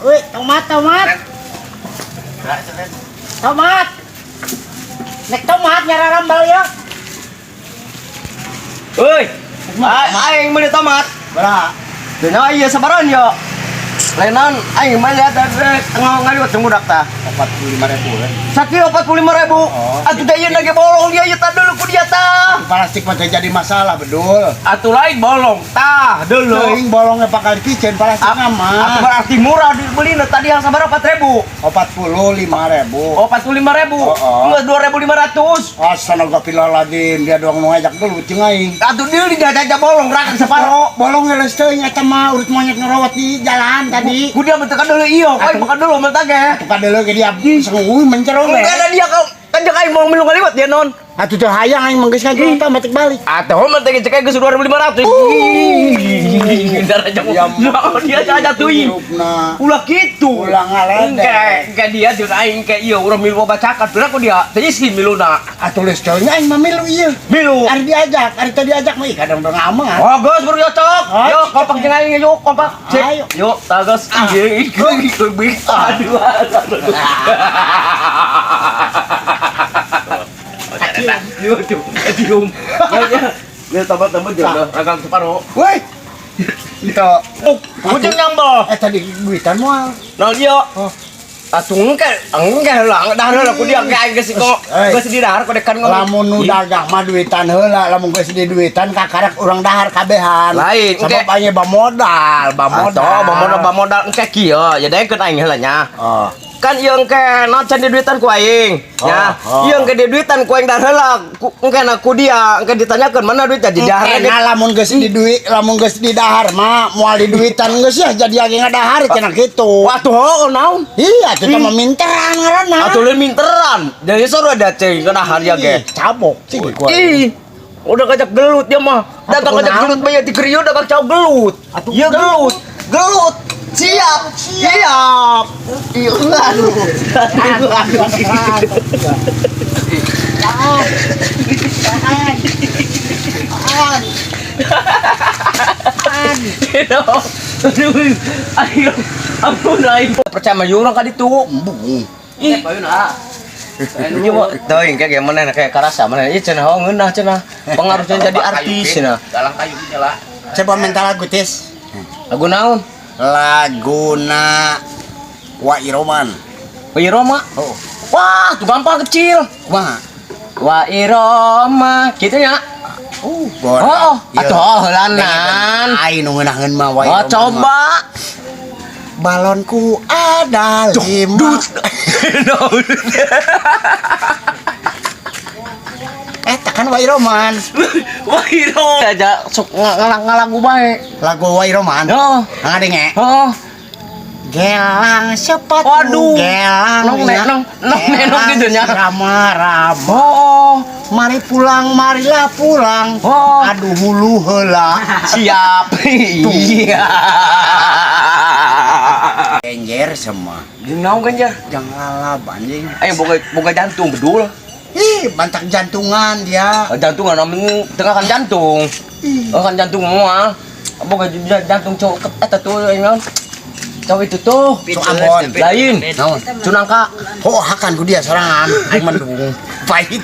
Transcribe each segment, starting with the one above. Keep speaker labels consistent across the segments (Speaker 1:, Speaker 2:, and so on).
Speaker 1: Wih, tomat, tomat. Tomat. Nek tomat nyararambal ya.
Speaker 2: Euy. Aing meuli tomat.
Speaker 1: Berapa?
Speaker 2: Dina ieu sabaran yo. Lainan aing mah lihat dari tengah ngaliwat jeung budak tah.
Speaker 1: 45 ribu kan.
Speaker 2: Sakilo 45.000.
Speaker 1: Oh.
Speaker 2: Atuh da ieu lagi bolong dia ieu tah dulu ku dia tah.
Speaker 1: Plastik mah teu jadi masalah, bedul.
Speaker 2: Atuh lain bolong tah dulu.
Speaker 1: Teuing bolongnya bakal dipicen plastik
Speaker 2: Atuh
Speaker 1: mah.
Speaker 2: berarti murah dibeli tadi yang sabar 4.000.
Speaker 1: 45 ribu.
Speaker 2: Oh, 45.000.
Speaker 1: Oh.
Speaker 2: Enggak 2.500.
Speaker 1: Astagfirullahaladzim, dia doang nu ngajak dulu jeung aing.
Speaker 2: Atuh dia di aja bolong rakan separo.
Speaker 1: Bolongnya geus teuing eta mah urut monyet ngerawat di jalan tadi.
Speaker 2: Ku dia bentukan dulu iyo, kau bukan dulu mentah ge.
Speaker 1: Atuh kadeuleung ge dia senguh mencero we.
Speaker 2: Enggak ada dia kau kan jeung aing mau milu ngaliwat dia non.
Speaker 1: Atuh teu hayang aing mah geus ngajual tah matik balik.
Speaker 2: Atau mentah ge cek geus 2.500. Darah aja mau. Dia aja tuh.
Speaker 1: Hirupna.
Speaker 2: Ulah gitu.
Speaker 1: Ulah ngaledek.
Speaker 2: Engke, engke dia jeung aing engke ieu urang milu bacakan. Bener ku dia. Teu isin miluna.
Speaker 1: Atuh geus teuing aing mah milu ieu.
Speaker 2: Milu.
Speaker 1: Ari diajak, ari teu diajak mah ih kadang dong aman.
Speaker 2: Oh, geus baru cocok.
Speaker 1: Ayo.
Speaker 2: Yuk, kompak jeung aing yuk, kompak. Cek.
Speaker 1: Ayo.
Speaker 2: Yuk, tah geus. Ieu ikut ikut. Aduh. Aduh. Yuk, tuh, cium. Ya, tambah-tambah jodoh, ragang separo.
Speaker 1: Woi. Itu.
Speaker 2: Ujung nyambel.
Speaker 1: Eh tadi duitan moal.
Speaker 2: Nah dia.
Speaker 1: Oh.
Speaker 2: Atuh engke, engke lah, dah lah ku dia engke aing geus kok.
Speaker 1: Eh.
Speaker 2: Geus di dahar kodekan ngomong.
Speaker 1: Lamun nu dagang mah duitan heula, lamun geus di duitan kakarak urang dahar kabehan.
Speaker 2: Lain,
Speaker 1: Sabab
Speaker 2: engke.
Speaker 1: aing bamodal, bamodal.
Speaker 2: Atuh, bamodal bamodal engke kieu, ya daekeun aing heula nya.
Speaker 1: Oh.
Speaker 2: Kan ieu engke naon can di duitan ku aing. Ya,
Speaker 1: Oh, oh.
Speaker 2: ieu engke di duitan ku aing dahar heula, engke na ku dia, engke ditanyakeun mana duit jadi dahar
Speaker 1: Engke
Speaker 2: ge.
Speaker 1: na lamun geus di duit, lamun geus di dahar mah moal di duitan geus ya jadi age ngadahar cenah kitu.
Speaker 2: Wah, tuh heuh naon?
Speaker 1: Iya, kita mah minteran ngaranna.
Speaker 2: Atuh lain minteran. Jadi suruh ada ceng ke dahar ya ge.
Speaker 1: Ih, cabok cing ku.
Speaker 2: Ih, udah ngajak gelut dia mah. Dagang
Speaker 1: Atuh
Speaker 2: ngajak
Speaker 1: kunaon?
Speaker 2: gelut bayar di kriyo dagang cau gelut.
Speaker 1: Atuh
Speaker 2: Iya gelut. Gelut. Siap. Siap. Iya, aduh. Aduh, aduh. Aduh. Ayo, ampun aing. Percaya mah urang ka ditu.
Speaker 1: Embung.
Speaker 2: Ih, Iya mah teuing kayak gimana kayak karasa mana ieu cenah oh ngeunah cenah. Pengaruhnya jadi artis cenah.
Speaker 3: Galang kayu nyala.
Speaker 1: Coba minta lagu tis.
Speaker 2: Lagu naon?
Speaker 1: Laguna Wa Iroman.
Speaker 2: Wa Iroma.
Speaker 1: Oh,
Speaker 2: Wah, tuh gampang kecil.
Speaker 1: kumaha?
Speaker 2: Wa Iroma gitu nya.
Speaker 1: Bor.
Speaker 2: Oh,
Speaker 1: Iya.
Speaker 2: atuh oh, heulanan.
Speaker 1: Aing nu ngeunaheun mah Wa
Speaker 2: Oh,
Speaker 1: Iroman.
Speaker 2: coba.
Speaker 1: Balonku ada lima. Takkan Wa Iroman.
Speaker 2: Wa Iroma aja sok ngalang-ngalagu bae.
Speaker 1: Lagu Wa Iroman.
Speaker 2: Oh,
Speaker 1: Ngadenge.
Speaker 2: oh.
Speaker 1: Gelang sepatu.
Speaker 2: Waduh.
Speaker 1: Gelang.
Speaker 2: Nong,
Speaker 1: ya.
Speaker 2: nong, nong, nong gitu nya.
Speaker 1: Rama-rama.
Speaker 2: Oh,
Speaker 1: Mari pulang, marilah pulang.
Speaker 2: Oh.
Speaker 1: Aduh hulu heula.
Speaker 2: siap. Iya.
Speaker 1: Genjer semua.
Speaker 2: Jeung naon ganjar?
Speaker 1: Jangan lalap anjing.
Speaker 2: Eh, boga boga jantung bedul.
Speaker 1: Ih, bantak jantungan dia.
Speaker 2: Jantung namun tengah kan jantung.
Speaker 1: Ih.
Speaker 2: Oh, kan jantung moal. Boga jantung cowok eta tuh naon? Cowok itu tuh.
Speaker 1: Cowok Ambon.
Speaker 2: Lain.
Speaker 1: Naon?
Speaker 2: Cunangka.
Speaker 1: Oh, hakan ku dia sorangan. Aing mendung. Pahit.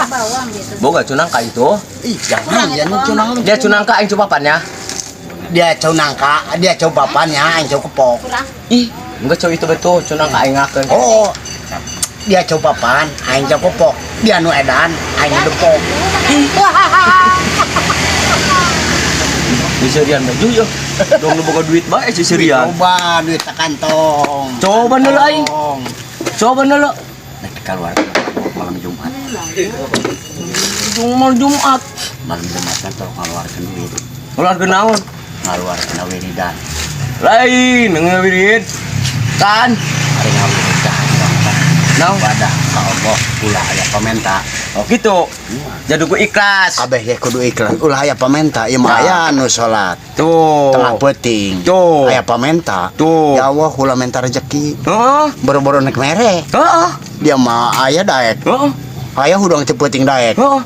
Speaker 4: Bawang gitu.
Speaker 2: Boga cunangka itu.
Speaker 1: Ih, jangan dia nu cunang.
Speaker 2: Dia cunangka aing cobapannya.
Speaker 1: Dia cowok nangka, dia cowok papannya, aing cowok kepok.
Speaker 4: Kurang.
Speaker 2: Ih, enggak cowok itu betul, cunangka aing ngakeun.
Speaker 1: Oh. Dia cowok papan, aing cowok kepok. Dia nu edan, aing nu depok.
Speaker 2: Di Serian baju yo. Dong lu boga duit bae si Serian.
Speaker 1: Coba duit tak kantong.
Speaker 2: Coba dulu aing. Coba dulu.
Speaker 1: Nek keluar malam Jumat.
Speaker 2: Malam Jumat.
Speaker 1: Malam Jumat kan tolong ngeluarkan duit.
Speaker 2: Keluarga naon?
Speaker 1: Ngeluarkan wiridan.
Speaker 2: Lain ngewirid. Kan
Speaker 1: Hari ngawiridan.
Speaker 2: Naon?
Speaker 1: Wadah ka Allah ulah aya pamenta.
Speaker 2: Oh gitu. Jadi ku ikhlas.
Speaker 1: Kabeh ge kudu ikhlas. Ulah aya pamenta. Ieu mah aya nu salat.
Speaker 2: Tuh.
Speaker 1: Tengah peuting.
Speaker 2: Tuh.
Speaker 1: Aya pamenta.
Speaker 2: Tuh.
Speaker 1: Ya Allah ulah menta rezeki.
Speaker 2: Heeh.
Speaker 1: Boro-boro nek mere.
Speaker 2: Heeh.
Speaker 1: Dia mah aya daek.
Speaker 2: Heeh.
Speaker 1: Aya hudang teu peuting daek.
Speaker 2: Heeh.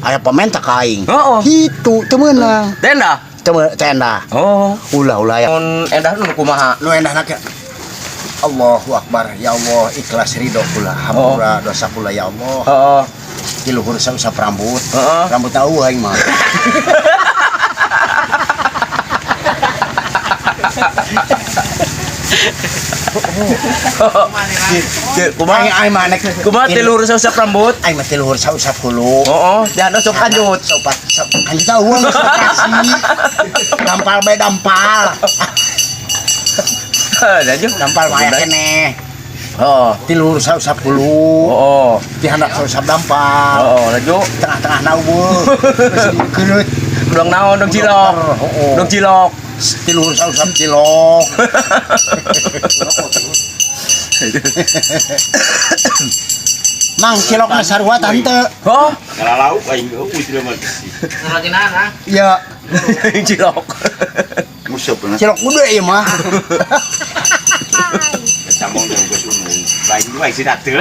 Speaker 1: Aya pamenta ka aing.
Speaker 2: Heeh.
Speaker 1: Kitu teu meunang.
Speaker 2: Tenda.
Speaker 1: Teu Teu teu endah.
Speaker 2: Oh.
Speaker 1: Ulah ulah ya.
Speaker 2: Mun endah nu kumaha?
Speaker 1: Nu endahna ke Allahu Akbar, ya Allah, ikhlas ridho kula, hampura dosa kula ya Allah.
Speaker 2: Heeh.
Speaker 1: Di luhur usap rambut.
Speaker 2: Heeh.
Speaker 1: Rambut tahu aing mah.
Speaker 2: Kumaha?
Speaker 1: Aing aing mah nek
Speaker 2: Kumaha ti luhur usap rambut?
Speaker 1: Aing mah ti luhur sausap hulu.
Speaker 2: Heeh, jangan sok kanjut.
Speaker 1: Sopat sop kanjut tahu geus operasi. Dampal bae dampal.
Speaker 2: Lanjut.
Speaker 1: Dampal mah aya keneh.
Speaker 2: Heeh.
Speaker 1: Ti luhur sausap hulu.
Speaker 2: Heeh.
Speaker 1: Ti handap sausap dampal.
Speaker 2: Heeh, lanjut.
Speaker 1: Tengah-tengah na eueuh. Geus dikereut.
Speaker 2: Dong naon dong cilok.
Speaker 1: Heeh.
Speaker 2: Dong cilok.
Speaker 1: Ti luhur sausap cilok. Mang cilokna sarua tante.
Speaker 2: Oh,
Speaker 3: Ngalalau aing heueuh tidak mah.
Speaker 5: Ngerajinan ah.
Speaker 1: Ya,
Speaker 2: cilok.
Speaker 3: Musuh pernah
Speaker 1: cilok kudu ieu mah.
Speaker 3: Camong jeung geus unung. Lain dua isi dakteul.